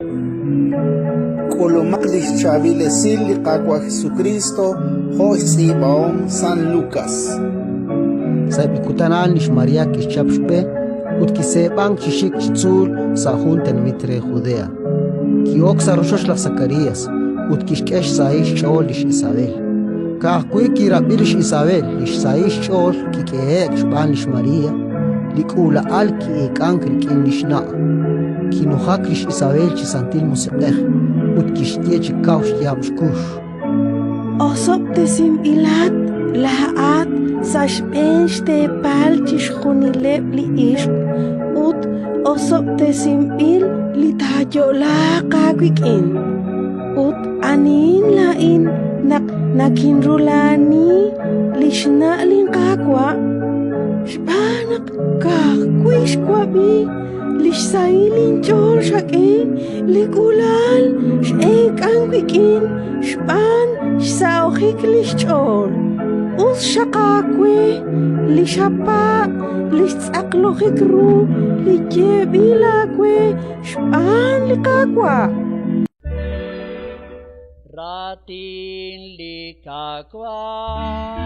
K'ulumaq li xchaab'il esil li Qaawa' Jesukriist jo' xtz'iib'ahom San Lukas. Sa'eb' li kutan a'an lix María kixchap xb'e ut kiseeb'ank chi xik chi tzuul sa' jun tenamit re Judea. Ki'ok sa' rochoch laj Sakarías ut kixk'e xsahil xch'ool lix Isabel. Ka'ajwi' kirab'i lix Isabel li xsahil xch'ool kik'ehe'k xb'aan lix María, li k'uula'al ki'eek'ank rik'in li xna'. Kinujak lix Isabel chi Santil Musiq'ej ut kixye chi kaw xyaab' xkux. Osob'tesinb'ilat laa'at sa' xb'een xteepal chixjunileb' li ixq ut osob'tesinb'il li taayo'laaq aawik'in. Ut anihin laa'in naq nakinrula'ani li xna' linQaawa'? Xb'aan naq ka'ajwi' xwab'i li xsahil inch'ool xak'e, li k'uula'al x'eek'an wik'in xb'aan xsahojik li xch'ool. Us xaq aawe li xapaab' li xtz'aqlojik ru li yeeb'il aawe xb'aan li Qaawa'. Raatin li Qaawa'.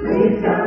Lisa.